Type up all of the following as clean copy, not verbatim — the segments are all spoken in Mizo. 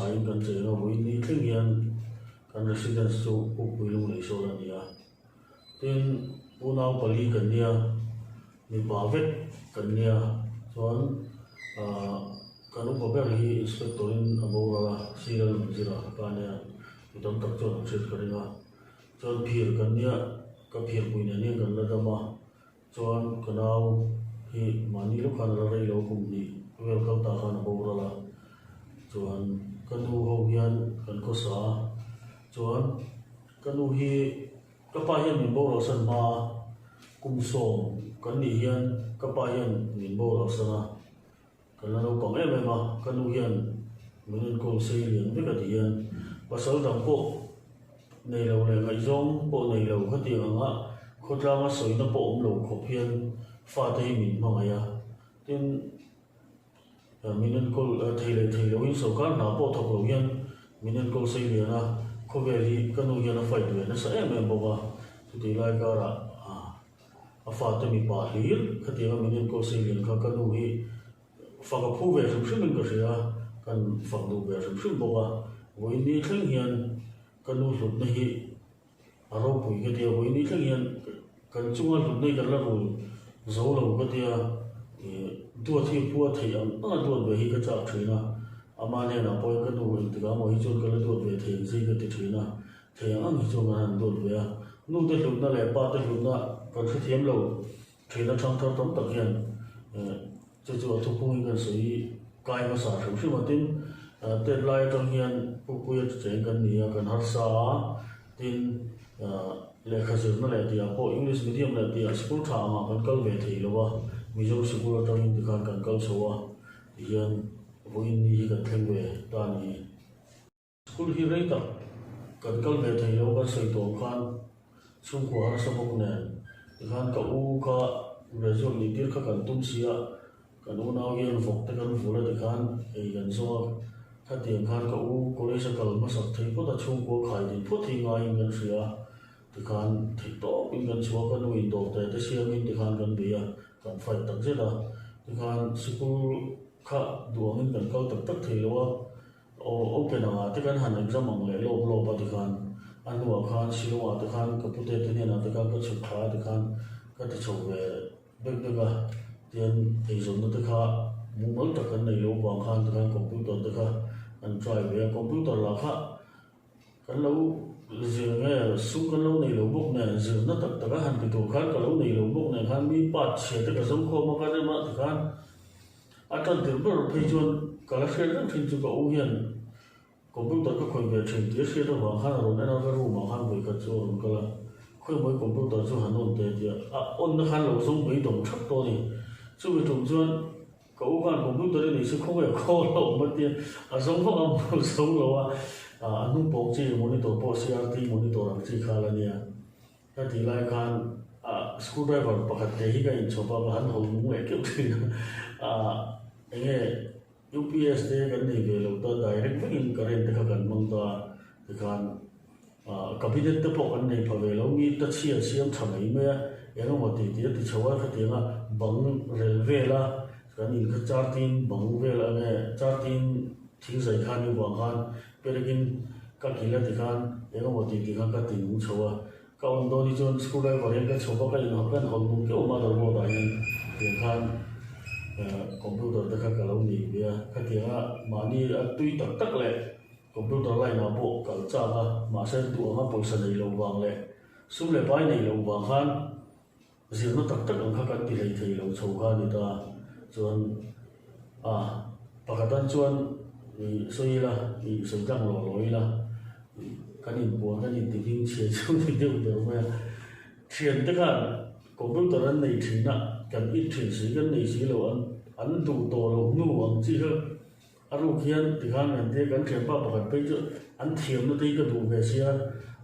harsa in kan cheng a, vawiin ni thleng hian kan residence chu Pukpui Lunglei sawl a ni a. Tin, unau pali kan nia, mipa vek kan nia, chuan ah kan upa ber hi inspector in a boral a, Sir Lalnunzira ka nia, mi tam tak chuan an hriat ka ring a. Chuan phir kan nia, ka phirpui nen hian kan la dam a. Chuan ka nau hi mahni lawk khan a la rei lo kum hnih vel kal ta khan a boral a, chuan ka nu ho hian kan khawsa a, chuan ka nu hi ka pa hian min boral san hma a, kum sawm kan nih hian ka pa hian min boral san a, kan la naupang em em a, ka nu hian min enkawl sei lian vek a ti hian pasal dang pawh nei lo leh ngaihzawng pawh nei lo khatiang anga khawtlanga sawina pawh awm lo khawp hian fate hi min hmangaih a, tin min enkawl thei leh thei loin sorkar hna pawh thawk lo hian min enkawl sei lian a, khawvel hi ka nu hian a fight ve nasa em em bawk a, chutih lai karah. A fate mipa hlir khatianga min enkawl sei lian kha ka nu hi fak a phu ve hrim hrim in ka hria a, kan fak duh ve hrim hrim bawk a. Vawiin ni thleng hian ka nu hlutna hi a ropui ka tia, vawiin ni thleng hian kan chunga hlutna hi kan la rul zo lo ka tia, ih duat hi phu a theih ang ang a duat ve hi ka chak thin a, ama hnenah pawhin ka nu engtikah maw hi chuan ka la duat ve thei ang zai ka ti thin a. Thei ang ang hi chuan kan han dawt ve a, nute hlutna leh pate hlutna kan hrethiam lo thin a thangthar tam tak hian chu chu a thupungin kan sawi kai hmasa hrim hrim a, tin tet lai atang hian Pupuia cheng kan ni a, kan harsa a, tin lehkha zirna leh tihah pawh English medium leh tihah sikul tha angah kan kal ve thei lo a, Mizo sikul atangin tikhan kan kal chho a, tihian vawiin ni hi kan thleng ve ta a ni. School hi rei tak kan kal ve thei lo kan sawi tawh khan chhungkua harsa bawk nen tikhan ka u kha graduate nih tir kha kan tum si a, kan unau hian vawk te kan vul a tikhan ei kan zawng a, khatiang khan ka u college a kal hmasak thei phawt a chhungkua khai din phawt hi ngaiin kan hria a, tikhan theih tawpin kan chhuah a ka nu in dawr te te siamin tikhan kan bei a kan fight tak zet a, tikhan sikul kha duh angin kan kal tak tak thei lo a. Aw open anga te kan han exam ang leh lawp lawp a tikhan a hnuah khan Shillong ah te khan ka pute te hnenah te khan ka chhuk thla a tikhan ka ti chho ve bek bek a tian eizawnna te kha mumal tak kan nei lo vang khan tikhan computer te kha kan try ve a computer lah kha kan lo zir nge sum kan lo nei lo bawk nen zirna tak tak a han ti tur khan ka lo nei lo bawk nen khan mi part chhia te ka zawng khawm a ka rem a tikhan. A tan tir ber phei chuan ka la hriat reng thin chu ka u hian computer ka khawih ve thin tih a hriat avang khan a rawn en a, ka room ah khan vawikhat chu a rawn kal a, khawimawi computer chu han on teh tih a on na khan lo zawng beidawng thap tawh a ni. Chumi tum chuan ka u khan computer i nei se khawnge khawl a awm a tia a zawng vak a hmu zo lo a, a hnung pawng chi monitor pawh CRT monitor ang chi kha la nia. Ka tih lai khan screw driver pakhat te hi ka inchhawp a, ka han haw nung leh keuh thin a, eng nge UPS te kan nei ve lo ta direct vekin current te kha kan hmang ta a, tikhan cabinet te pawh kan nei pha ve lo, mi ta chhia siam tha mai mai a, eng emaw tih tih a ti chho a, khatianga bang rel vela kan in kha chartin bang vel ang e, chartin thingzai khan i vang khan Perekin ka kil a tikhan eng emaw tih tih khan ka ti nung chho a, ka awm dawn hi chuan screw driver hian ka chhawp a, ka inhawk ka inhawlh nung keuh motherboard ah hian tiang khan computer te kha ka lo nei ve a, khatianga mahni a tui tak tak leh computer line ah pawh kal chak a, mahse duh anga pawisa nei lo vang leh sum leh pai nei lo vang khan Zirna tak tak ang kha kan ti hlei thei lo chho kha a ni ta. Chuan a pakhatan chuan ih sawi ila, ih sawi tlang lawh lawh ila, ih kan inpuan kan intihming chhia chu ni deuh ber mai a. Thiante khan computer an nei thin a, kan it thin si kan nei si lo an an duh tawh loh hnu ang chi kha a ruk hian tikhan kan tia kan thianpa pakhat phei chu an thiamna te hi ka duh ve sia,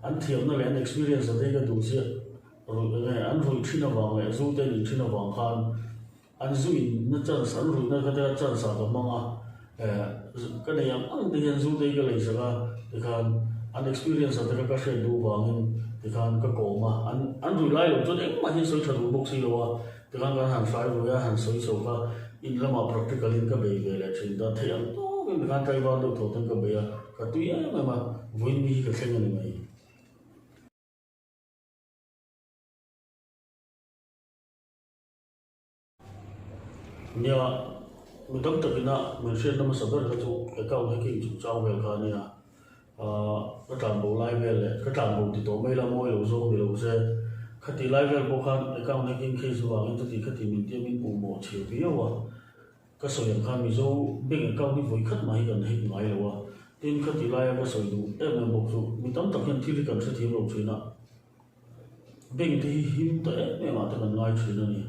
an thiamna leh an experience te hi ka duh sia. Ruih enge an ruih thin avang leh zu te an in thin avang khan an zu in na chance an ruih na kha te chance ah ka hmang a eh ka nei ang ang te hian zu te hi ka lei sak a tikhan an experience ah te kha ka hriat duh vangin tikhan ka kawm a an an ruih lai loh chuan engmah hi sawi tha duh bawk si lo a tikhan kan han hrai ruih a han sawi chho kha in lamah practical in ka bei ve leh thin ta theih ang tawk. in tikhan tlaivar deuh tho ten ka bei a, ka tui em em a, vawiin ni hi ka thleng a ni mai. Nia, mi tam takina min hriatna hmasa ber kha chu account hacking chungchang vel kha a nia. Ahh ka tlanbo lai vel leh ka tlanbo ti tawh mai la mawi lo zawng ni lo se, khati lai vel pawh khan account hacking case avangin chuti khati min tia min puh mawh chhiar viau a. Ka sawi ang khan Mizo bank account hi vawi khat mah hi kan hack ngai lo a, tin khati laia ka sawi duh em em bawk chu mi tam tak hian thil hi kan hrethiam lo thin a. Bank te hi him ta em em ah te kan ngai thin a ni.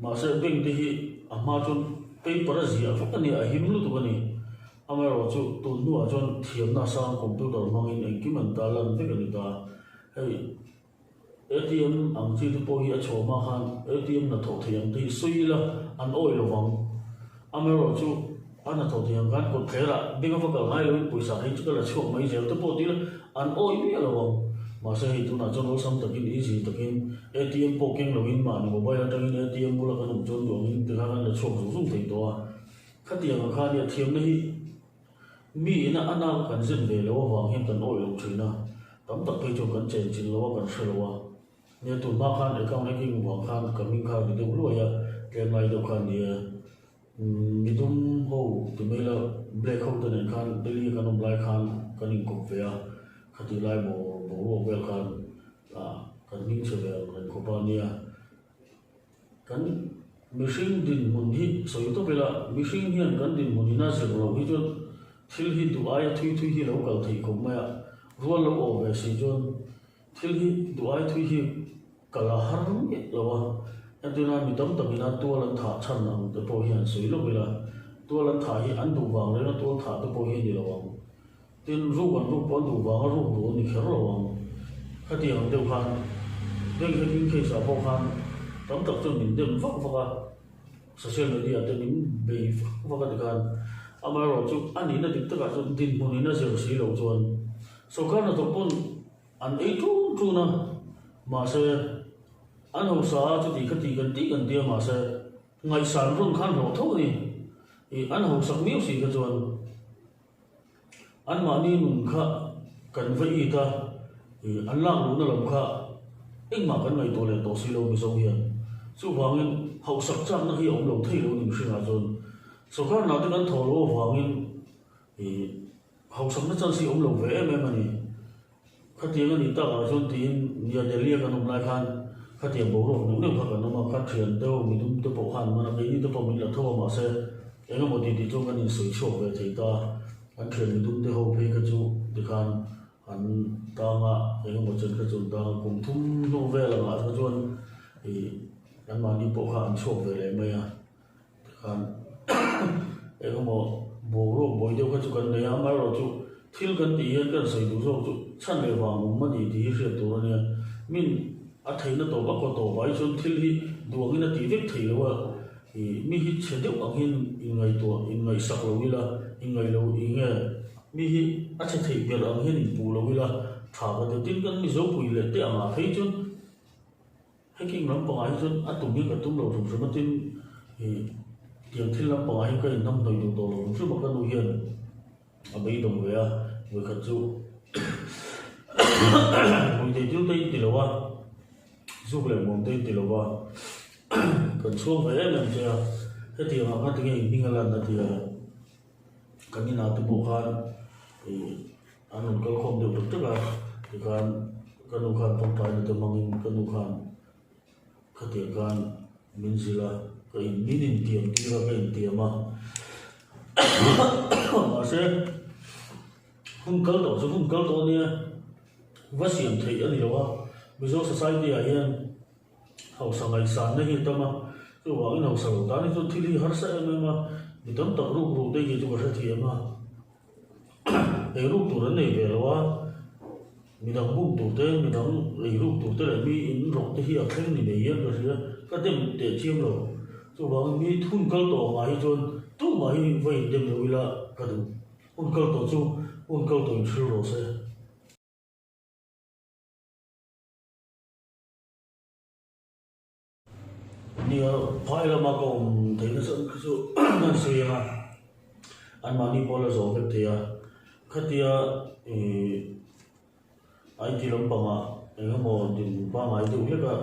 Mahse bank te hi a hma chuan paper a ziah vek a ni, a him lutuk a ni. Amaherawhchu tun hnuah chuan thiamna sang computer hmangin engkim an ta lan vek a ni ta. Hei ATM ang chi te pawh hi a chhuah hma khan ATM hnathawh theih ang te hi sawi ila an awih lo vang. Amaherawhchu a hnathawh theih ang khan kawt thlerah bank a va kal ngai loin pawisa hi chu ka la chhuak mai zel te pawh ti ila an awih miah lo ang. Mahse hei tunah chuan awlsam takin easy takin ATM pawh keng loin mahni mobile atangin ATM bula kan awm chuan duh angin tikhan kan la chhuak zung zung thei tawh a. Khatiang ang kha nia thiamna hi mi ina a nak kan zin ve lo avang hian kan awih lo thin a, tam tak phei chuan kan chenchilh lo a kan hre lo a. Nia tun hma khan account hacking vang khan ka hming kha ri deuh luai a, tlem lai deuh khan nia midum ho ti mai la black ho te nen khan Delhi a kan awm lai khan kan inkawp ve a, khatih lai boruak vel khan ah kan hming chhe ve ang reng khawp a nia. Kan mihring dinhmun hi sawi tawp ila, mihring hian kan dinhmun in a zir loh hi chuan thil hi duh aia thui thui hi lo kal theih khawp mai a, rual lo awh ve si chuan Thil hi duh ai thui hi ka la har miah lo a, entirna mi tam takin a tual an thah chhan ang te pawh hian sawi lawk ila, tual an thah hi an duh vang reng a tual thah te pawh hi a ni lo ang. Tin, ruk an ruk pawh an duh vang a ruk duh a ni kher lo ang. Khatiang ang deuh khan bank hacking case ah pawh khan tam tak chuan min dem vak vak a, social media te min bei vak vak a tikhan amaherawhchu a nihna dik takah chuan dinhmun in a zir si loh chuan sawrkar hnathawk pawn An ei ṭun ṭun a, mahse, an hausa a chuti kha ti kan tih kan ti a, mahse, ngaihsan rawn khan hlawh tho a ni. Ih, an hausak miau si kha chuan anmahni nun kha kan va it a, ih, an lak luhna lam kha engmah kan ngaihtuah leh tawh si lo Mizo hian. Chuvangin hausak chakna hi a awm lo thei lo ni mihringah chuan. Sawrkar hna te kan thaw loh avangin ih, Hausakna chance hi awm lo ve em em a ni. Khatiang a nih takah chuan tiin Nia Delhi a kan awm lai khan khatiang boruak neuh neuh kha kan awm a, ka thian deuh midum te pawh khan man a, keini te pawh min la tho a mahse eng emaw tih tih chuan kan insawi chhuak ve thei ta. An thian midum te ho phei kha chu tikhan an tang a, eng emaw chen kha chu an tang a, kum thum hnu vel angah kha chuan ih anmahni pawh kha an chhuak ve leh mai a. Tikhan eng emaw boruak buai deuh kha chu kan nei a, amaherawh chu thil kan tih hian kan sawi duh zawk chu chhan leh vang awm a ni tih hi hriat tur a nia. Min a theihna tawp a kaw tawp ah hi chuan thil hi duh angin a tih vek thei lo a, ih mi hi chhe deuh ang hian inngaihtuah inngaihsak lo ila, inngaih lo eng nge mi hi a chhe theih ber ang hian inpuh lo ila tha ka ti. Tin, kan Mizopui leh te angah phei chuan. Hacking lampangah hi chuan a tum hi ka tum lo hrim hrim a, tin ih tiang thil lampangah hi ka inhnam hnawih duh tawh lo hrim hrim a, ka nu hian a beidawng ve a, vawikhat chu hmuithei thil te in ti lo a, zuk leh muam te in ti lo va, kan chhuang ve em em che a, hetiang ah khan tinge in hming a lan a ti a, kan inah te pawh khan ih. An rawn kal khawm deuh tak tak a, tikhan ka nu khan tawngtaina te hmangin ka nu khan khatiang khan min zilh a, ka in min intiam tir a, ka intiam a. Mahse, hun kal tawh chu hun kal tawh a nia, va siam theih a ni lo a, Mizo society ah hian hausa ngaihsanna hi a tam a, chuvangin hausa lo tan hi chuan thil hi harsa em em a, mi tam tak ruk ruk te hi chu ka hrethiam a. Ei ruk tur an nei ve lo a, midang bum tur te, midang ei ruk tur te leh mi in rawk te hi a thleng ni mai hian ka hria, ka dem teh chiam lo. Chuvangin mi hun kal tawh angah hi chuan tumah hi va in dem lo ila ka duh. Hun kal tawh chu hun kal tawh in hril rawh se. Nia, phai lama ka awm theih nasa ang khi chu kan sawi ang a. Anmahni pawh la zawh vek thei a. Khatia ih IT lampangah eng emaw din pangngai deuh hlek a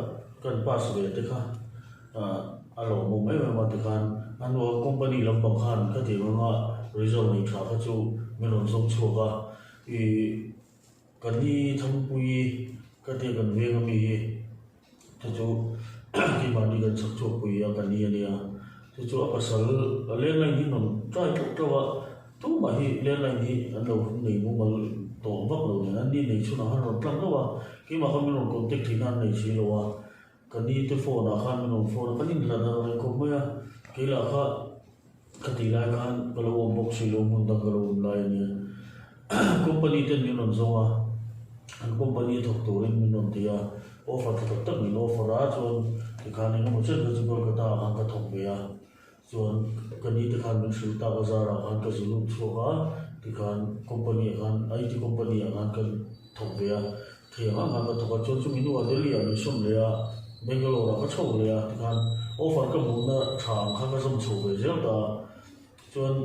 kan pass ve te kha a lawmawm em em a tikhan a hnua company lampang khan khatiang anga result nei tha kha chu min rawn zawng chhuak a ih ka ni Thangpuii ka tia kan veng ami hi chu chu keimahni kan chhak chhuak pui a ka ni a nia chu chu a pasal landline hi rawn try tlauh tlauh a tumah hi landline hi an lo nei mumal tawh vak lo nen an ni nei chhunah khan rawn tlang hlauh a keimah khan min rawn contact theihna an nei si lo a ka ni te phone ah khan min rawn phone a kan inhlat ang reng khawp mai a keilah kha Ka tih lai khan ka lo awm bawk si lo, hmun dang ka lo awm lai a nia. Company ten min rawn zawng a, an company a thawk turin min rawn ti a, offer tha tak tak min offer a, chuan tikhan eng emaw chen kha chu Kolkata ah khan ka thawk ve a, chuan ka ni te khan min hrilh tak a zarah khan ka zu lut chhuak a, tikhan company ah khan IT company ah khan ka thawk ve a, Thei ang ang khan ka thawk a, chuan chumi hnuah Delhi ah min sawm leh a, Bangalore ah ka chho leh a, tikhan offer ka hmuhna tha ang kha ka zawm chho ve zel ta a, chuan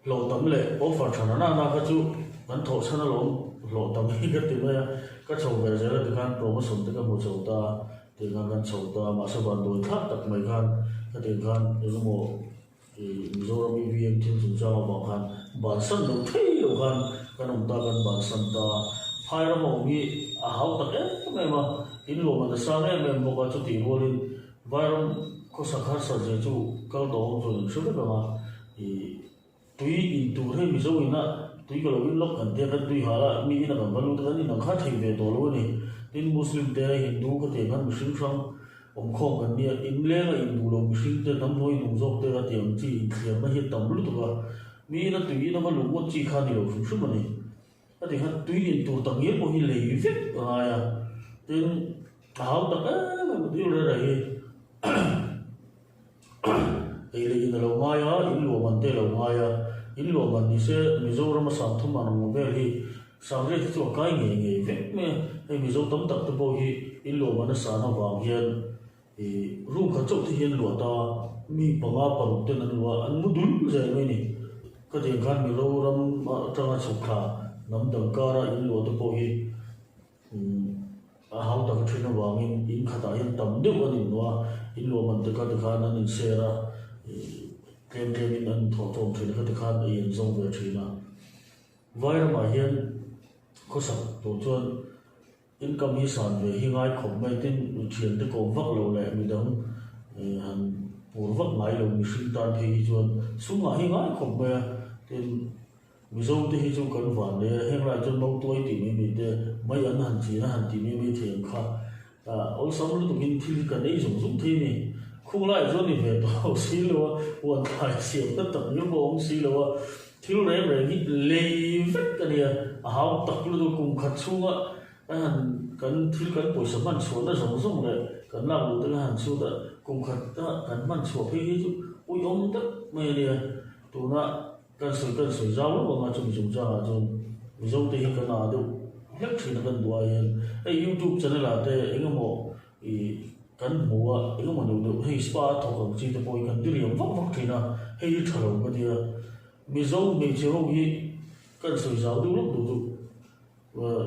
hlawh tam leh offer tha na na kha chu kan thawh chhan alawm hlawh tam hi ka ti mai a, ka chho ve zel a tikhan promotion te ka hmu chho ta a, tikhan kan chho ta a, mahse vanduai thlak tak mai khan khatiang khan engemaw Mizoram EVM thil chungchang avang khan bansan lo thei lo khan kan awm ta, kan bansan ta. Phai ram a awm hi a hau tak em em a, in luam a nasang em em bawk a, chutih rualin Vairam khawsak harsat zia chu kal tawh awm chuan in hre vek ang a, ih tui in tur hi Mizo ina tui ka lo in lawk kan tia kan tui hal a, mi ina kan va lut a kan in ang kha thei ve tawh lo a ni. Tin Muslim te, Hindu khatiang khan mihring hrang Awmkhawm kan nia, inleng a induh lo mihring te hnamhnuai nung zawk te a ti ang chi inthliarna hi a tam lutuk a, mi ina tui in a va luh ngawt chi kha a ni lo hrim hrim a ni. A ti khan tui in tur tak ngial pawh hi lei vek a ngai a, tin a hau tak em em a dil reng reng hi ei leh in a lo ngai a, in luah man te a lo ngai a, in luah man ni se Mizoram a Sangthum ang ang vel hi Sangriat hi chu a kai ngei ngei vek mai a, hei Mizo tam tak te pawh hi in luahman a san avang hian ih room khat chauh te hi an luah ta a, mi panga paruk ten an luah a, an mu dul zel mai a ni. Khatiang khan Milo ram atanga chhuk thla hnam dang kara in luah te pawh hi umm a hau tak a then avangin in khatah hian tam deuh an inluah a, in luahman te kha tikhan an inshare a, ih tlem tlemin an inthawhthawm thin a, khati khan ei an zawng ve thin a. Vai ramah hian khawsak tur chuan income hi san ve hi ngai khawp mai tin thiante kawm vak lo leh midang han pur vak ngai lo mihring tan phei hi chuan sumah hi ngai khawp mai a, tin Mizo te hi chu kan van leh a, heng lai chuan mautuai tih mai mai te mai an han chin a han tih mai mai thei ang kha awlsam lutukin thil hi kan ei zung zung thei a ni. Khung laiah chuan ni ve tawh si lo a, huan thlai siamna tak ngial pawh a awm si lo a. Thil reng reng hi lei vek a nia, a hau tak lutuk kum khat chhunga kan han kan thil kan pawisa hman chhuahna zawng zawng leh kan lak luh te kan han chhut a, kum khat a kan hman chhuah phei hi chu uiawm deuh mai a nia. Tuna kan sawi kan sawi zau lo anga chumi chungchangah chuan Mizo te hi kan ah deuh hlek thin a kan duh ah hian hei youtube channel ah te eng emaw ih kan hmu a eng emaw deuh deuh hei spa a thawk ang chi te pawh hi kan diriam vak vak thin a, hei hi tha lo ka tia. Mizo hmeichhe ho hi kan sawi zau deuh lawk duh duh.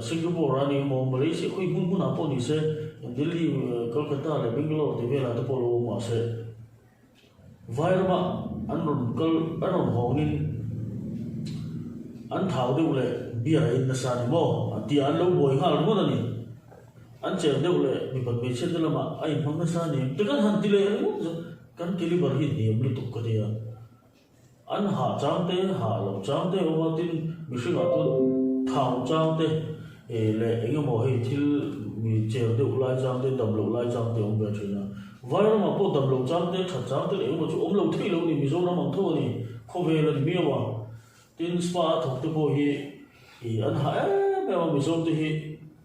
Singapore a ni emaw Malaysia khawi hmun hmunah pawh ni se Delhi, Kolkata leh Bangalore tih velah te pawh lo awm mah se vai rama an rawn kal an rawn hawngin an thau deuh leh beer a in nasa a ni maw an ti a an lo buai nghal ringawt a ni. An cher deuh leh mipat hmeichhia te lamah a inhmang nasa a ni. Ti kan han ti leh ringawt chu kan caliber hi hniam lutuk ka nia. An hah chang te, hah lo chang te a awm a, tin mihringah chuan thau chang te leh eng emaw hei thil mi cher deuh lai chang te, dam loh lai chang te a awm ve thin a. Vairamah pawh dam lo chang te, that chang te leh eng emaw chu awm lo thei lo a ni, Mizoram ang tho a ni, khawvel a ni miau a. Tin spa a thawk te pawh hi ih an hah em em a, Mizo te hi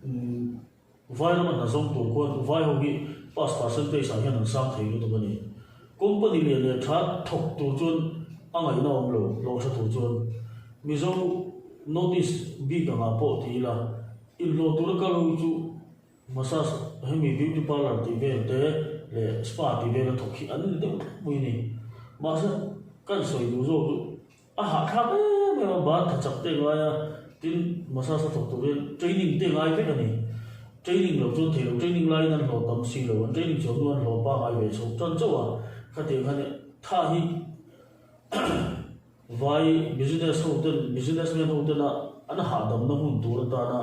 umm Vai rama hna zawng tur khuan vai ho hi pass percentage ah hian an sang thei lutuk a ni. Company lian leh tha thawk tur chuan a ngaihna awm lo, hlawh tha tur chuan. Mizo notice bik angah pawh ti ila, inhlawh tura kal ho hi chu massage hemi beauty parlour tih vel te leh spa tih vel a thawk hi an ni deuh thlap mai a ni. Mahse. Kan sawi duh zawk chu a hahthlak em em a, ban tha chak te ngai a, tin massage a thawk tur hian training te ngai vek a ni. Training loh chuan thei lo, training laiin an hlawh tam si lo, an training chhuah hnu an hlawh pangai ve chho tan chauh a, khatiang khan tha hi vai business ho ten, businessman ho tena an hahdamna hun tur atana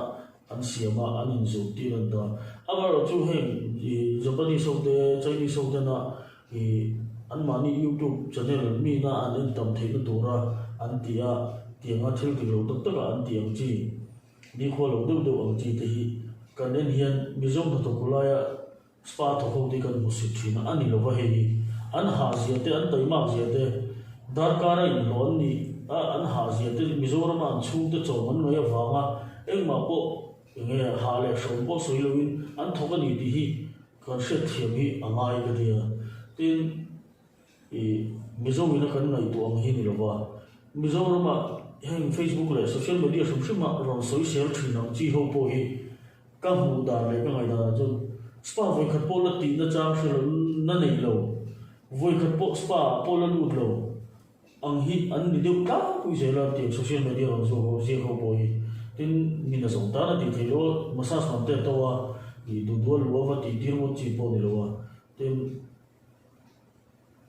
an siam a, an inzirtir an ta. Amaherawhchu heng Japanese ho te, Chinese ho tena Ih, anmahni YouTube channel mina an en tam theihna tura an ti a, tianga thil dik lo tak taka an tih ang chi, nikhua lo deuh deuh ang chi te hi kan en hian Mizo hnathawk laia spa thawk ho te hi kan hmu sit thin a, a ni lova hei hi an hah zia te, an taimak zia te, darkar a inhlawh an nih a, an hah zia te, Mizorama an chhungte chawm an ngaih avanga engmah pawh enge hah leh hrawm pawh sawi loin an thawk a ni tih hi Kan hriatthiam hi a ngai ka ti a, tin ih Mizo ina kan ngaihtuah ang hi ni lova, Mizoramah heng Facebook leh social media hrim hrim ah rawn sawi sel thin ang chi ho pawh hi ka hmuh dan leh ka ngaihdan ah chuan spa vawikhat pawh la tihna chang hre lo na nei lo, vawikhat pawh spa ah pawh la lut lo. Ang hi an ni deuh tlangpui zel a tiang social media rawn zuak ho ziak ho pawh hi tin min a zawng tan a tih theih loh a massage man te a to a ih duh duh a lu a va tih tir ngawt chi pawh a ni lo a tin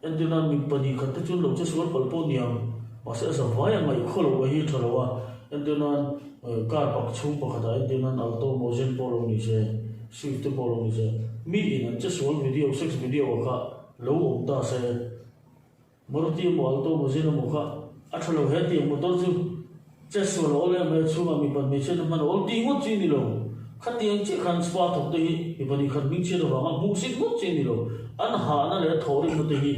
entir nan min 2 khat te chuan lo che sual palh pawh niang mahse a zavai a ngaih khaw loh hi a tha lo a entir nan car pak chhung pakhat ah entir nan alto maw zen pawh lo ni se swift te pawh lo ni se mi in an che sual video sex video ah kha lo awm ta se. Maruti emaw Alto emaw Zen emaw kha a tha lo he tiang motor chu che sual a awl em mai a chhungah mipa hmeichhia te hman a awl tih ngawt chi a ni lo. Khatiang chiah khan spa thawk te hi mipa nih khat hming chhiat avanga hmuh sit ngawt chi a ni lo. An hahna leh a thawhrimna te hi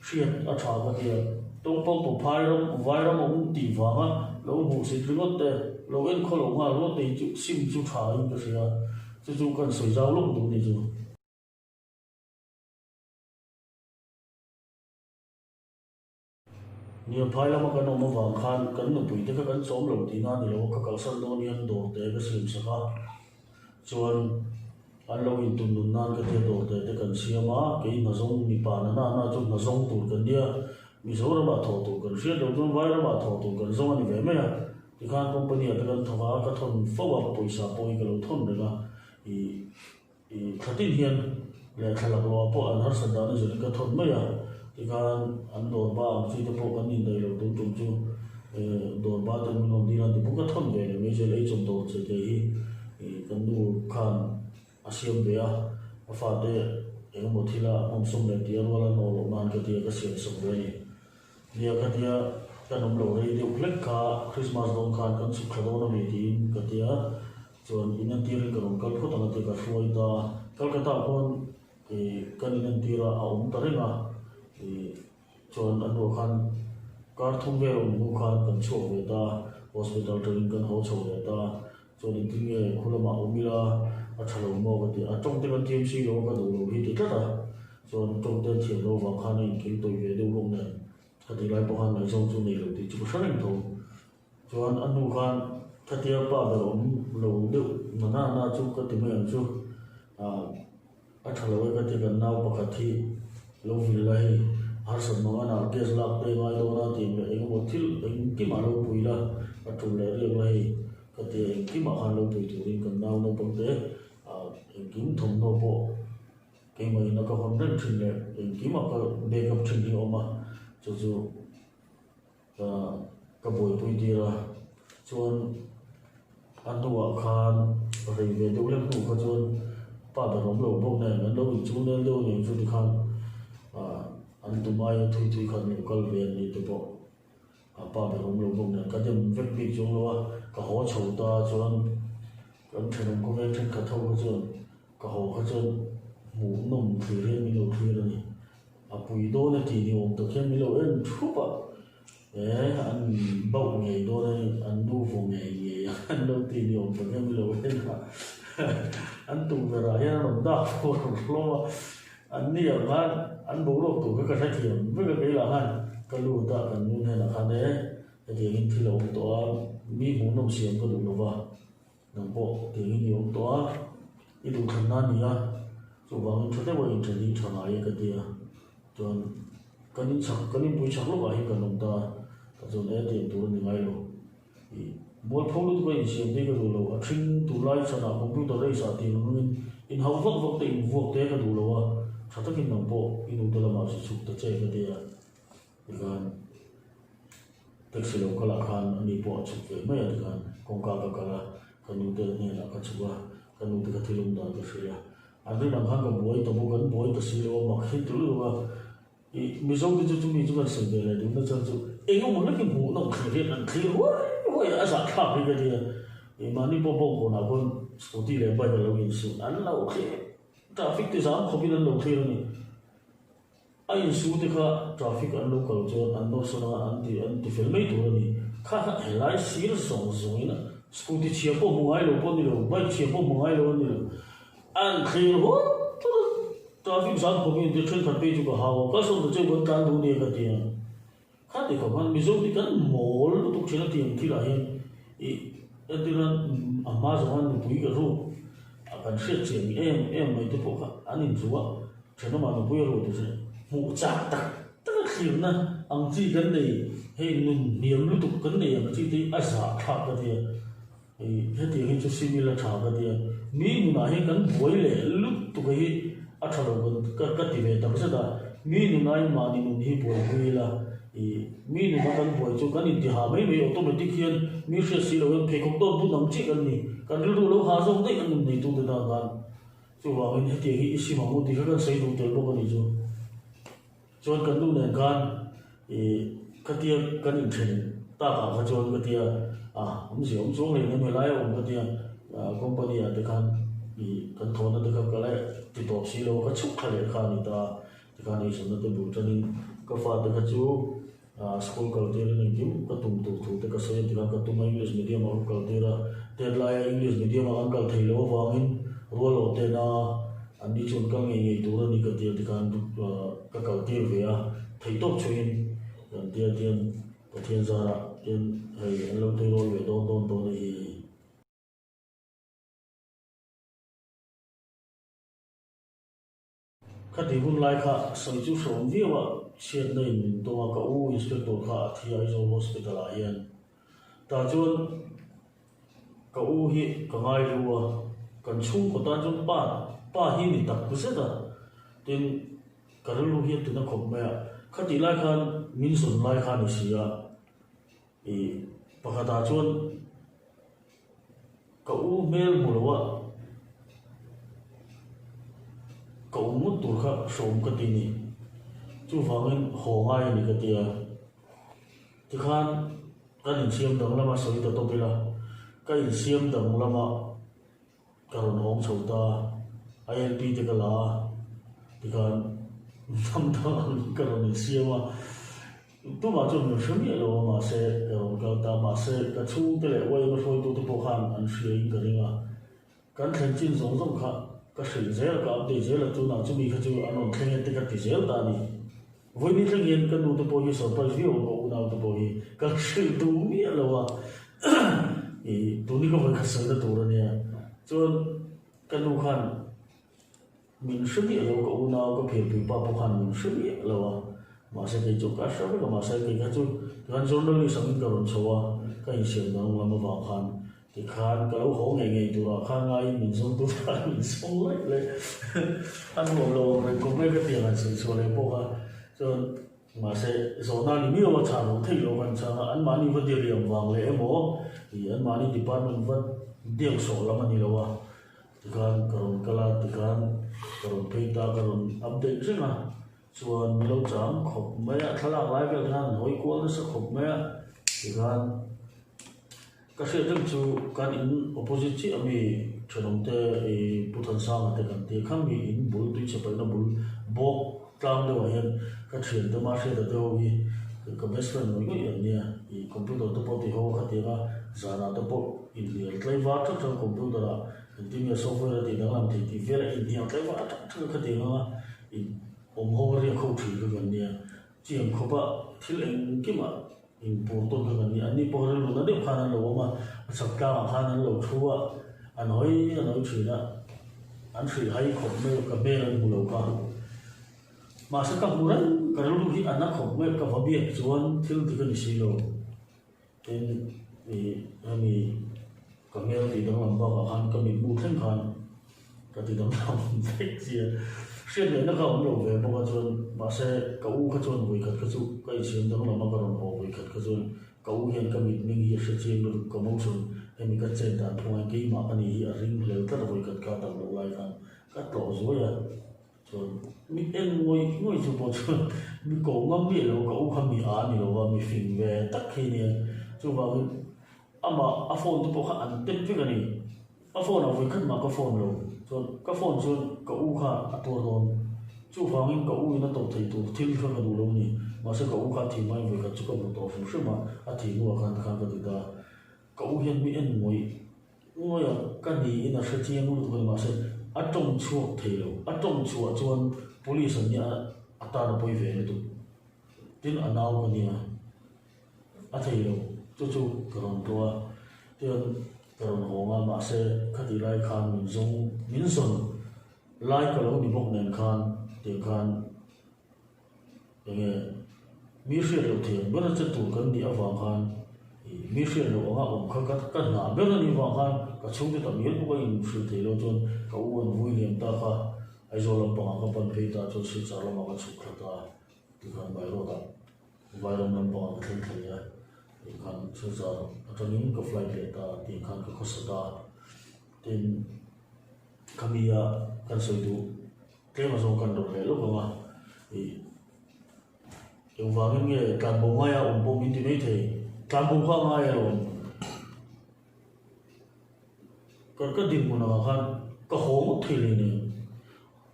hriat a tha ka ti a. Tawngpang pawh phai ram, vai ram a awm tih vanga lo hmuh sit ringawt te, lo enkhaw lo nghal ringawt te hi chu sim chu tha in ka hria. Chu chu kan sawi zau lawk duh ni chu. Nia phai lama kan awm avang khan kan nupui te kha kan chawm lo tihna a ni lo a, ka kalsan dawn hian dawr te ka siam sak a, chuan an lo intum nun nan ka tia dawr te te kan siam a, kei hnazawng mipa na na na chu hnazawng tur kan nia, Mizoramah thawh tur kan hriat loh chuan Vairamah thawh tur kan zawng a ni ve mai a, tikhan company ah te kan thawk a, ka thawn fo a, pawisa pawh hi ka lo thawn reng a, ih. I thla tin hian leh thla lak loh ah pawh an harsat dan a zirin ka thawn mai a, tikhan an dawr ba ang chi te pawh kan indaih loh tun tum chu dawr ba ten min rawn dil a ni pawh ka thawn ve leh mai zel ei chawm dawr che te hi kan nu khan a siam ve a, a fate engemaw thil a hmawmsawm leh tih a rual a nawh loh nan ka tia ka siam sak ve a ni. Nia ka tia kan awm lo rei deuh hlek kha Christmas dawn khan kan chhuk thla dawn a mi tiin ka tia. Chuan inentir in ka rawn kal phawt ang a ti ka hruai ta a, Calcutta ah khuan ih kan inentir a, a awm ta reng a, ih chuan a hnuah khan kar thum vel awm hnu khan kan chhuak ve ta a, hospital tangin kan haw chho leh ta a, chuan engtin nge khu lamah awm ila a tha lo maw ka ti a, tawng te kan thiam si lo a ka duh lo hi ti tlat a, chuan tawng te an thiam lo vang khan a inkil tawih ve deuh bawk nen, ka tih lai pawh khan ngaihzawng chu nei lo tih chu ka hre reng tho. Chuan a hnu khan khatia pa ber awm lo deuh na na na chu ka ti mai ang chu ah a tha lo e ka ti kan nau pakhat hi lo vil la hei harsat mang a nah gas lak te ngai dawn a tih leh eng emaw thil engkimah lo pui la a tul leh riak la hei ka ti a engkimah khan lo pui turin kan nau naupang te ah engkim thawmhnaw pawh keimah in a ka hawn reng thin leh engkimah ka back up thin hi a awm a chu chu. Ka buaipui tir a, chuan a hnuah khan rei ve deuh lek hnu kha chuan pa ber awm lo bawk nen an lo inchung nel deuh aniang chu tikhan ah an tum aia thui thui khan lo kal ve an ni te pawh a pa ber awm lo bawk nen ka dem vek bik chuang lo a, ka haw chho ta chuan kan thenawm khawvel thenkhat ho kha chuan ka haw kha chuan hmuhnawm thlir hian min lo thlir a ni. A pui dawn a tih ni awm tak hian min lo en thup a, e an bauh ngei dawn a ni, an nu vaw ngei ngei a an lo tih ni awm tak hian min lo en a, an tukverh ah hian an rawn dak fur hlawm a, an ni ang khan an boruak tur kha ka hrethiam vek a keilah khan ka lut a kan nu hnenah khan e hetiangin thil a awm tawh a, mi hmuhnawm siam ka duh lova. Nang pawh tiangin i awm tawh a, i duhthlanna a ni a, chuvangin tha deuha inthen hi tha ngai e ka ti a, chuan. Kan in chak, kan inpui chak lawkah hian kan awm ta a, ka chuan e tiang tur a ni ngai lo. Ih, mualpho lutuk a insiam te hi ka duh lo, a ṭhing tunlai chhanah computer race ah tiang angin inhauh vak vak te invuak te ka duh lo a, ṭha takin nang pawh i nute lamah zu chhuk ta che ka ti a, tikhan taxi lo kalah khan ani pawh a chhuk ve mai a tikhan kawngka ka kal a, ka nute hnenah ka chhuk a, ka nute ka thil awm dan ka hrilh a. An rin ang khan ka buai ta bawk, an buai ta si lo a, mak hi tulh lo a. Ih, Mizo te chu chumi chu kan sawi ve leh duhna chuan chu eng emaw lekin hmuh nawm thlir hian an thlir huai huai a, a zahthlak hi ka nia. Ih, mahni pawh bawngkawnah khawn scooty leh bike a lo insuh, an lo thlir, traffic te zam khawpin an lo thlir a ni. A insu te kha traffic an lo kal chuan an nawr sawn a, an ti an ti fel mai tur a ni. Kha kha helai sir zawng zawngin scooty chhia pawh hmu ngai lo pawh a ni lo, bike chhia pawh hmu ngai lo a ni lo. An thlir huat huat a, traffic zam khawp in ti thenkhat phei chu ka hau a, kal sawn ta cheu kan tlan duh nia ka ti a. Kha ti khawp khan Mizo te kan mawl lutuk thin a ti ang thilah hian ih entirna a hma zawng a nupui ka ruk a kan hriat chian em em mai te pawh kha an inzuah thenawmah nupui a ruh ti se hmuh chak tak tak a thlirna ang chi kan nei hei nun hniam lutuk kan nei ang chi te hi a zahthlak ka ti a ih hetiang hi chu sim ila tha ka ti a mi nunah hian kan buai leh lutuk hi a tha lo kan ka ti ve tak zet a mi nunah hian mahni nun hi buaipui ila ih mi nuna kan buai chu kan intiha mai mai automatic hian mi hriat si lo hian pheikhawk tawk bun ang chiah kan ni kan rilru lo ha zawk daih a nun neitute tan khan chuvangin hetiang hi i sim ang u tih kha kan sawi duh tel bawk a ni chu. Chuan kan nu nen khan ih khatia kan inthen takah kha chuan ka tia a awmzia awm chuang leh em helai a awm ka tia company ah te khan ih kan thawhna te kha ka la ti tawp si lo ka chhuk thla leh kha a ni ta tikhan eizawnna te bul tanin ka fate kha chu school kal tirin engkim ka tum tur thu te ka sawi a tikhan ka tum a English medium ah ka kal tir a tet laia English medium ah kan kal thei loh avangin rual awh tena an ni chuan kal ngei ngei tur a ni ka ti a tikhan ka kal tir ve a theih tawp chhuiin kan tia tian Pathian zarah tian hei an lo tui rawl ve dawn dawn dawn a hi. Khati hun lai kha sawi chu hrawm viau a, chhiatna in min tawng a, ka u inspector kha a thi Aizawl hospital ah hian. Tah chuan ka u hi ka ngai lu a, kan chhungkaw tan chuan pa pa hi ni tak zet a, tin ka rilru hi a tina khawp mai a, khatih lai khan min zawn lai kha a ni si a, ih pakhatah chuan Ka u hmel hmu lo a, ka awm ngawt tur kha hrawm ka ti ni. Chuvangin haw ngai a ni ka ti a. Tikhan kan insiam danglam a sawi ta tawp ila, ka insiam danglam a ka rawn hawng chho ta a, ILP te ka la a, tikhan hnam dang angin ka rawn insiam a. Tumah chuan min hre miah lo a, mahse ka rawn kal ta. Mahse ka chhungte leh uaima hruaitute pawh khan an hria in ka ring a. Kan thlen chin zawng zawng kha ka hrilh zel a, ka update zel a, tunah chumi kha chu an rawn thleng e te ka ti zel ta a ni. Vawiin thleng hian ka nute pawh hi surprise viau ang ka unaute pawh hi ka hrilh duh miah lo a, ih tun hi ka vawikhat sawina tur a nia. Chuan ka nu khan Min hre miah lo, ka unau ka phirpui pa pawh khan min hre miah lo a, mahse kei chu ka hre vek a, mahse kei kha chu tikhan journalist angin ka rawn chho a, ka insiam danglam avang khan tikhan ka lo haw ngei ngei turah khan ngaiin min zawng tur khan min zawng laih laih a nuam lo ang reng khawp mai ka tiang han sawi chhuah leh pawh kha chuan mahse zawhna ni miau a chhan lo theih lo kan chhang a, anmahni va diriam vang leh emaw ih anmahni department va deuh sawh lam a ni lo a. Tikhan ka rawn kal a, tikhan ka rawn phei ta, ka rawn update reng a, chuan min lo chang khawp mai a, thlalak lai vel khan an hawi kual nasa khawp mai a, tikhan ka hriat reng chu kan in opposite chiah ami thenawmte ih Pu Thansanga te kan tia kha mi in bul tuichhe paihna bul bawk tlang deuhah hian ka thiante mah hriata te ho hi ka best friend ngawih ngawih an nia, ih computer te pawh ti ho a khatiang a zanah te pawh inhnial tlaivar thak thak a computer ah engtin nge software a tih danglam thei tih vel a inhnial tlaivar thak thak a khatiang anga in awm ho a riak ho thin kha kan nia chiang khawp a thil engkim ah inpur tawn kha kan nia anni pawh rilru na deuh khan an lo awm a a chhak tlangah khan an lo thu a an hawi an hawi thin a an hrilh hai khawp mai ka hmel an hmu lo kha. Mahse ka hmu reng, ka rilru hi a na khawp mai, ka va biak chuan thil dik a ni si lo. Tin, ih hemi ka hmel tih danglam bakah khan ka mitmu thleng khan ka ti danglam vek chi a. Hriat ngaihna kha a awm lo ve bawk a chuan mahse ka u kha chuan vawikhat kha chu ka insiam danglam a ka rawn haw vawikhat kha chuan ka u hian ka mitming hi a hre chiang lutuk ka motion hemi ka chet dan phungah hian keimah ka ni hi a ring hlel tlat a vawikhat kha a dam loh lai khan ka tlawh zuai a. Chuan mi en ngawih ngawih chu pawh chuan mi ko ngam miah lo, ka u kha mi a ni lo va, mi fing ve tak khi a nia. Chuvangin amah a phone te pawh kha an tep vek a ni. A phone ah vawikhat mah ka phone lo. Chuan ka phone chuan ka u kha a tuar dawn. Chuvangin ka u in a tawp thei tur thil kha ka duh lo a ni. Mahse ka u kha a thih hmain vawikhat chu ka hmu tawh hrim hrim a, a thih hnuah khan khan ka ti ta. Ka u hian mi en ngawih ngawih a, ka niin a hre chiang lutuk a ni mahse a tawng chhuak thei lo, a tawng chhuah chuan police an nia a tan a pawi ve lutuk, tin a nau ka nia a thei lo, chu chu ka rawn tlawh a, tichuan ka rawn hawng a mahse khatih lai khan min zawng min zawn lai ka lo ni bawk nen khan tiang khan. Enge mi hriat loh thiam ber che tur kan nih avang khan ih mi hriat loh anga awm kha ka ka hna ber a nih vang khan ka chhungte tam hial pawh ka inhrilh theih loh chuan ka u an vui liam ta kha Aizawl lampangah ka pan phei ta chuan Silchar lamah ka chhuk thla ta tikhan by road ah Vairam lampangah ka thleng thla leh a tikhan Silchar atangin ka flight leh ta tikhan ka khawsa ta tin khami a kan sawi duh. Tlem a zawng kan rawn leh lawk ang a, ih engvangin nge tlanbo ngaia awm pawh min ti mai thei, tlanbo kha a ngai alawm. Ka ka dinhmun angah khan ka haw ngawt thei hlei nen,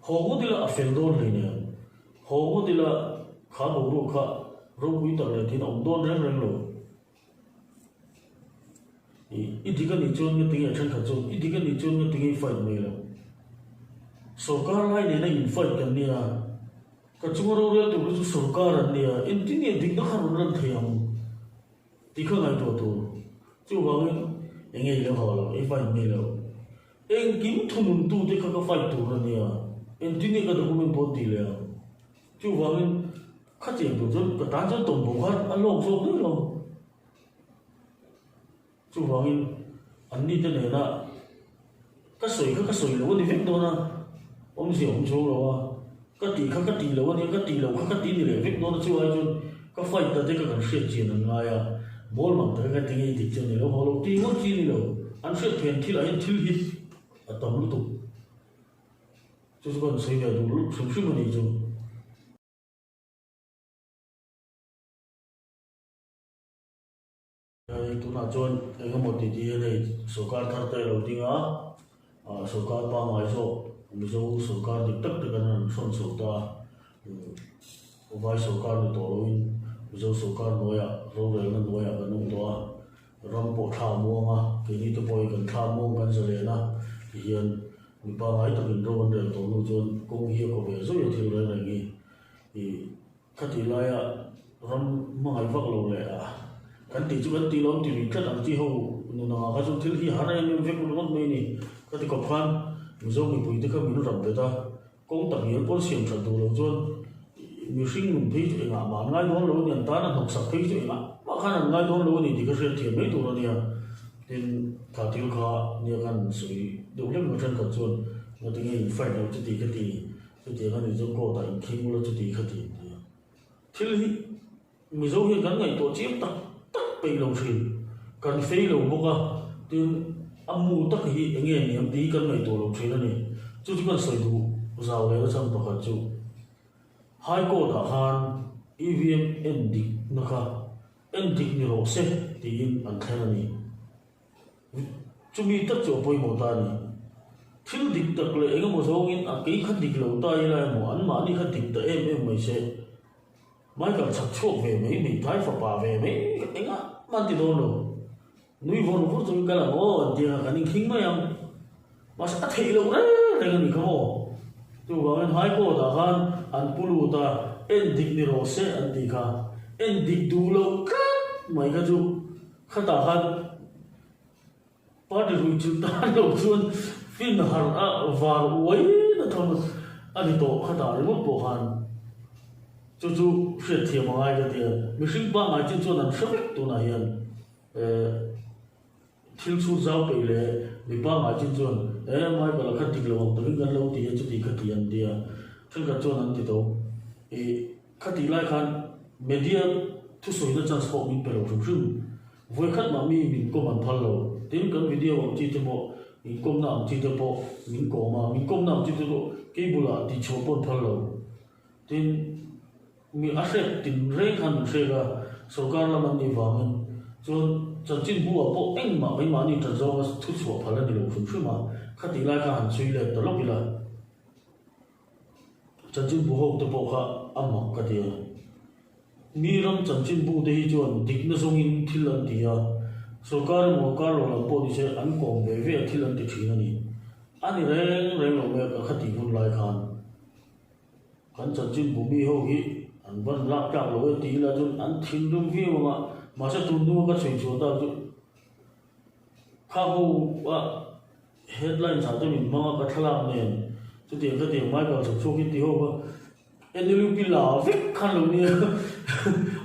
haw ngawt ila a fel dawn hlei nen, haw ngawt ila kha boruak kha ropui tak leh tiin a awm dawn reng reng lo. Ih i dik a nih chuan nga tinge thenkhat chuan i dik a nih chuan nga tinge i fight mai lo. Sorkar lai nena in fight kan nia, ka chunga rorel tur hi chu sorkar an nia, engtin nge dikna kha rawn lan thei ang tih kha ngaihtuah tur. Chuvangin enge i lo haw lo, i fight mai lo. Engkim thunun tute kha ka fight tur a nia, engtin nge ka document pawh an tih leh ang. Chuvangin khatiang tur chuan ka tan chuan tawmbo kha a lawk zawk daih lo. Chuvangin an nite nena ka sawi kha ka sawi lo a ni vek dawn a, awmzia awm chuang lo a, ka tih kha ka tih lo a nia, ka tih loh kha ka tih ni leh vek dawn a, chu ai chuan ka fight ta te kha kan hriat chian an ngai a, mawl mang taka ka ti ngei dik chu a ni lo, haw lo ti ngawt chi a ni lo, an hriat phen thilah hian thil hi a tam lutuk. Chu chu kan sawi ve duh lutuk hrim hrim a nih chu. Hei tunah chuan eng emaw ti ti hian hei sorkar thar te a lo ding a, ah sorkar pangngai zawk Mizo sorkar dik tak te kan rawn hrawn chho ta a, Vai sorkar ni tawh loin Mizo sorkar hnuaiah rorelna hnuaiah kan awm tawh a, ram pawh thla a muang a, keini te pawh hi kan thla muang kan zalen a tihian mi pangngai takin ro an rel tawh hnu chuan kawng hi a kaw ve zawih a thil reng reng hi ih Khatih laia ram hmangaih vak lo leh a kan tih chu kan tih lo ti lui tlat ang chi ho nun angah kha chuan thil hi har em em vek ringawt mai a ni. Ka ti kawp khan Mizo mipui te kha min ram bet a, kawng tak ngial pawn siam that duh lo chuan mihring nun phei chu engah mah an ngai dawn lo a ni, an tan a hnawksak phei chu engah mah khan an ngai dawn lo a ni tih ka hriat thiam mai tur a nia. Tin, kha thil kha nia khan sawi deuh hlek mai thenkhat chuan ngatinge in fight lo chuti ka ti. Chutiang a nih chuan court ah inkhing ula chuti kha ti an ti a. Thil hi Mizo hian kan ngaihtuah chiang tak tak peih lo thin. Kan fei lo bawk a, tin a mu tak hi eng nge niang tih hi kan ngaihtuah lo thin a ni. Chu chu kan sawi duh zau leh nachang pakhat chu High Court ah khan EVM en dik na kha en dik ni rawh se tiin an thleng a ni. Chumi tak chu a pawimawh ta a ni. Thil dik tak leh eng emaw zawngin a kei kha dik lo ta ila emaw anmahni kha dik ta em em mai se, Michael chhak chhuak ve mai mai, tlai fapa ve mai engah mah an ti dawn lo. Nui vawr vawr chungin kal ang aw an ti ang a, kan inkhing mai ang. Mahse a theih loh reng reng a ni kha maw. Chuvangin High Court ah khan an pu lut a, en dik ni rawh se an tih kha. En dik duh loh tlat mai kha chu Khatah khan party hrui chu tan lo chuan fin harh a var uai na tham a ni tawh khatah ringawt pawh khan. Chu chu hriatthiam a ngai ka ti a. Mihring pangngai chin chuan an hre vek tunah hian thil chhut zau peih leh mi pangngai chin chuan e Michael-a kha dik lo ang takin kan lo ti a chuti kha ti an ti a. Thenkhat chuan an ti tho. Ih khatih lai khan media thusawina chance pawh min pe lo hrim hrim. Vawikhat mah mi min kawm an phal lo. Tin, kan video ang chi te pawh, inkawmna ang chi te pawh min kawm a, min kawmna ang chi te pawh kei bulah tihchhuah pawh an phal lo. Tin, mi a hrek tin reng khan min hrek a, sorkar lam an nih vangin chuan chanchinbu ah pawh engmah keimahni ṭan zawnga thuchhuah phal a ni lo hrim hrim a, khatih lai kha han chhui let ta lawk ila. Chanchinbu ho te pawh kha a mak ka ti a. Mi ram chanchinbu te hi chuan dikna zawngin thil an ti a, sorkar emaw kar lo lam pawh nise an kawm ve ve a thil an ti thin a ni. A ni reng reng lo mai a ka khatih hun lai khan kan chanchinbu mi ho hi an van lak tlak lo e ti ila chuan an thinrim viau ang a, mahse tun hnua ka chhui chhuah tak chu kha ho a Headlines ah te min hmang a ka thlalak nen chutiang khatiang Michael chhuk chhuak in ti ho kha NLUP la vek khan lo nia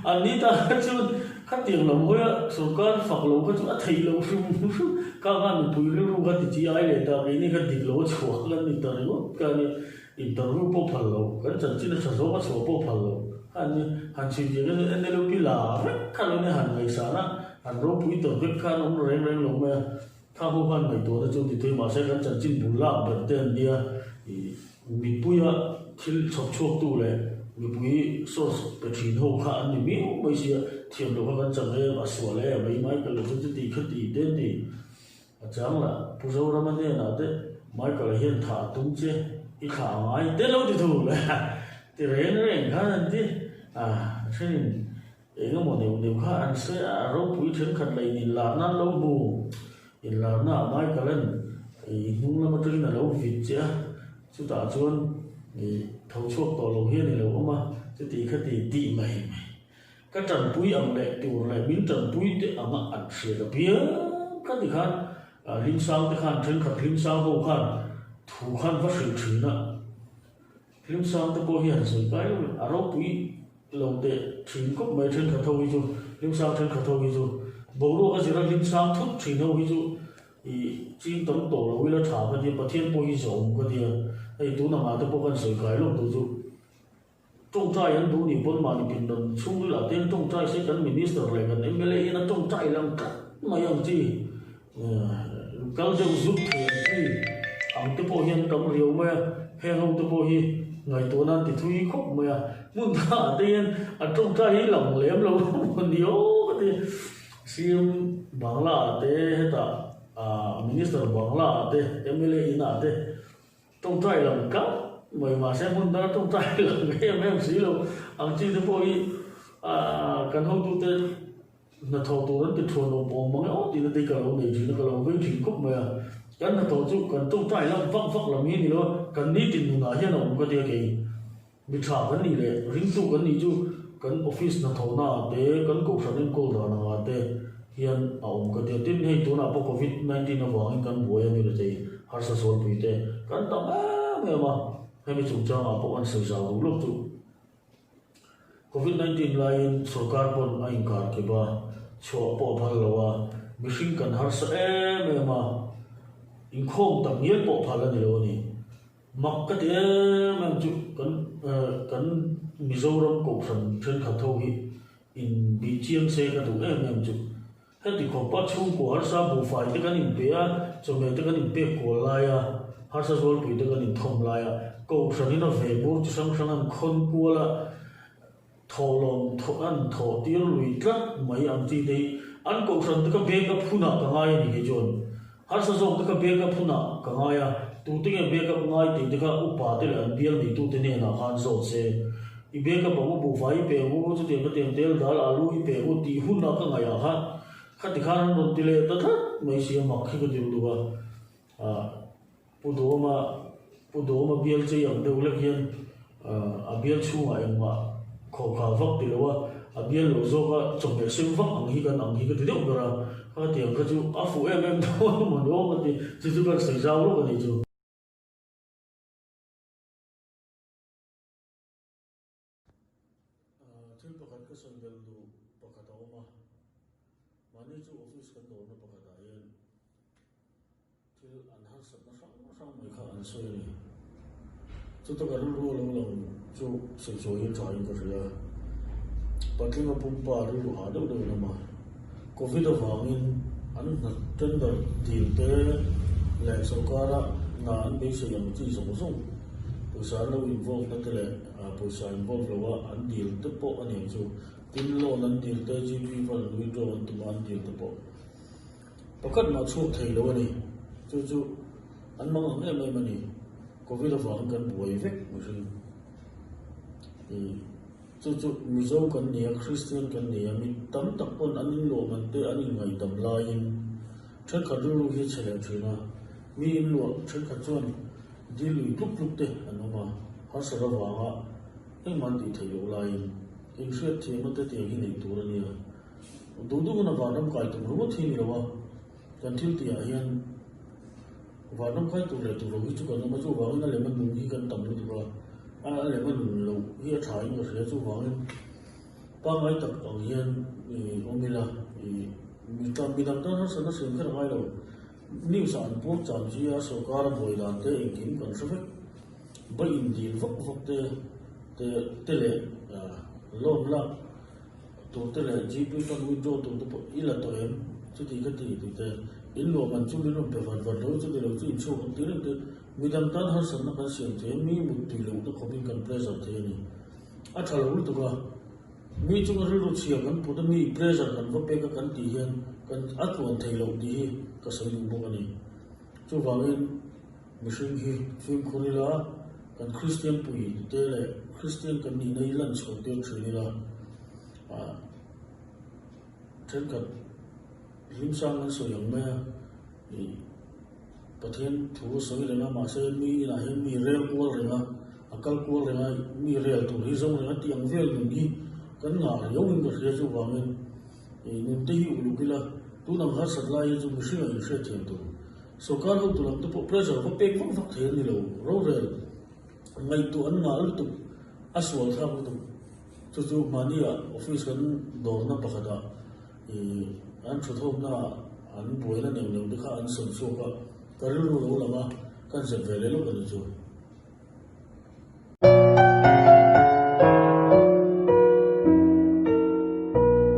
an ni ta kha chuan khatiang lam hawi a sorkar fak lo kha chu a theih loh hrim hrim kha khan mipui rilru kha ti chi ai leh ta keini kha dik lo a chhuak an ni ta ringawt ka nia interview pawh phal lo kan chanchin a tha zawk a chhuah pawh phal lo kha an nia han chhui chiang kha chuan NLUP la vek khan lo nia han ngaihsan a han ropui ta vek khan awm reng reng lo mai a. Kha ho khan ngaihtuahna chu ti thei mahse kan chanchin bul lak ber te an nia ih mipuia thil chhawp chhuaktu leh mipui source pe thin ho kha an ni miau mai sia thiam loh kha kan chang em a sual em mai Michael a chu chuti kha ti te an ti a chang lah Pu Zorama hnenah te Michael a hian thah a tum che i thlah a ngai te lo ti thul ti reng reng khan an ti a thenin Eng emaw neuh neuh kha an sawi a, a ropui thenkhat leh in inlarna an lo hmu. Inlarna ah Michael-a'n i hnung lam atangin a lo vit che a, chutah chuan i tho chhuak tawh lo hian i lo awm a, chuti kha ti tih mai mai. Ka tanpui ang leh tur leh min tanpui te anga an hriat a piang kha ti khan Hlimsang te khan thenkhat Hlimsang ho khan thu khan va hrilh thin a. Hlimsang te pawh hi han sawi kai lo a ropui lo teh thin khawp mai thenkhat ho hi chu Hlimsang thenkhat ho hi chu boruak a zir a Hlimsang thut thin ho hi chu ih ching tam tawh lo ila tha ka tia Pathian pawh hi zawm ka tia hei tun angah te pawh kan sawi kai lawk duh chu tawngtai an duh nih pawn mahni pindan chhungril ah te hian tawngtai se kan minister leh kan mla hian a tawngtai lang tlat mai ang chi Kal deuh zut thei ang chi ang te pawh hian tam riau mai a, heng ho te pawh hi ngaihtuah nan ti thui khawp mai a, hmun dangah te hian a tawngtai hi lang lem lo a ni aw ka ti. CM Bangla ah te hetah ah Minister Bangla ah te mla in ah te tawngtai lang kap mai mahse hmun danga tawngtai lang em em si lo ang chi te pawh hi ah kan hotute Hnathawh tur an ti thuan awm awm mang e aw tihna te hi ka lo nei thin a, ka lo vei thin khawp mai a. Kan hnathawh chu kan tawngtai lam vak vak lam hi a ni lo a, kan nitin nunah hian a awm ka ti a kei. Mi tha kan nih leh ringtu kan nih chu kan office hnathawhna ah te, kan kohhran enkawl dan angah te hian a awm ka ti a. Tin, hei tunah pawh covid 19 avangin kan buai a ni rethei harsa sualpui te kan tam em em a, hemi chungchangah pawh kan sawi zau duh lawk chu. Covid 19 laiin sorkar pawn a inkar kep a, chhuah pawh a phal lo a, mihring kan harsa em em a, inkhawm tak ngial pawh phal a ni lo a ni. Mak ka ti em em chu kan kan Mizoram kohhran thenkhat ho hi inbih chiang se ka duh em em chu. Heti khawpa chhungkua harsa buhfai te kan inpe a, chawhmeh te kan inpek kual lai a, harsa zualpui te kan inthawm lai a, kohhranin a ve bur chi hrang hrang an khawn kual a, thawhlawm thawh an thawh tir lui tlat mai ang chi te hi an kohhran te kha bag up hunah ka ngai a ni kei chuan. Harsa zawk te kha bag up hunah ka ngai a, tute nge bag up ngai tih te kha upa te leh an bial neitute hnenah khan zawt se. I bag up ang u, buhfai i pe ang u, chutiang khatiang tel dal alu i pe ang u tih hunah ka ngaih ah khan khati khan an rawn ti leh ta tlat mai si a, mak hi ka dil duk a. Ah Pu Duhawma Pu Duhawma bial chei ang deuh lek hian a bial chhungah engmah khawhkhah vak ti lo a, a bial lo zawka chawhmeh sem vak ang hi kan ang hi ka ti deuh ber a, khatiang kha chu a fuh em em dawn a maw ka ti, chu chu kan sawi zau lawk a nih chu. Harsatna hrang hrang mai kha an sawi a ni. Chuta ka rilru a lo lang chu sawichawi hi tha in ka hria. Patlinga pumpa rilru hah deuh deuh in a awm a. Covid avangin an hna tender dil te leh sorkara hna an beisei ang chi zawng zawng pawisa an lo involve na te leh pawisa involve lo a an dil te pawh a ni ang chu. Tin loan an dil te, GP fund withdraw an tum a an dil te pawh. Pakhat mah chhuak thei lo a ni. Chu chu an mang ang em em a ni. Covid avangin kan buai vek mihring. Ih chu chu Mizo kan ni a, Kristian kan ni a, mi tam tak pawn an inluah man te an inngaihdam laiin thenkhat rilru hi a chhe leh thin a. Mi inluah thenkhat chuan dil lui tluk tluk te an awm a, harsat avanga engmah an tih theih loh laiin inhriatthiamna te tiang hi neih tur a nia. Duh duh huna vanram kai tum ringawt hi ni lo a, kan thil tihah hian vanram kai tur leh tur lo hi chu kan awm a, chuvangin a lema nung hi kan tam lutuk a, a lema nun loh hi a tha in ka hria, chuvangin pangngai tak ang hian ih awm ila ih mi tan mi dang tan harsatna hriam kher a ngai lo, news ah an puang cham chi a, sorkar a buai dan te engkim kan hre vek, ba indil vak vak te te te leh loan lak. Tur te leh GP fund withdraw tur te pawh i la tawh em? Chuti ka ti tih te, in luah man chu min rawn pe vat vat lo, chuti lo chu inchhuak ang tih reng te, midang tan harsatna kan siam thei a, mi mut tui lohna khawpin kan pressure thei a ni. A tha lo lutuk a, mi chunga rilru chhia kan put a, mi pressure kan va pek a kan tih hian kan a tluan thei loh tih hi ka sawi duh bawk a ni. Chuvangin mihring hi fimkhur ila, kan Kristian pui te leh Kristian kan nihna hi lan chhuah tir thin ila, ah thenkhat hlimsang an sawi ang mai a, ih Pathian thu a sawi reng a, mahse mi inah hian mi rel kual reng a, a kal kual reng a, mi rel tur hi zawng reng a tih ang vel nun hi kan ngah riau in ka hria chuvangin ih nun te hi uluk ila, tun ang harsat lai hi chu mihringah inhriatthiam tur. Sorkar hotu lam te pawh pressure va pek vak vak thei an ni lo. Rorel ngaihtuah an ngah lutuk, a sual thlak lutuk. Chu chu mahnia office kan dawrna pakhatah ih an thuthawmna an buaina neuh neuh te kha an sawn chhuak a, ka rilru lo lang a, kan zep ve leh lawk a ni chu.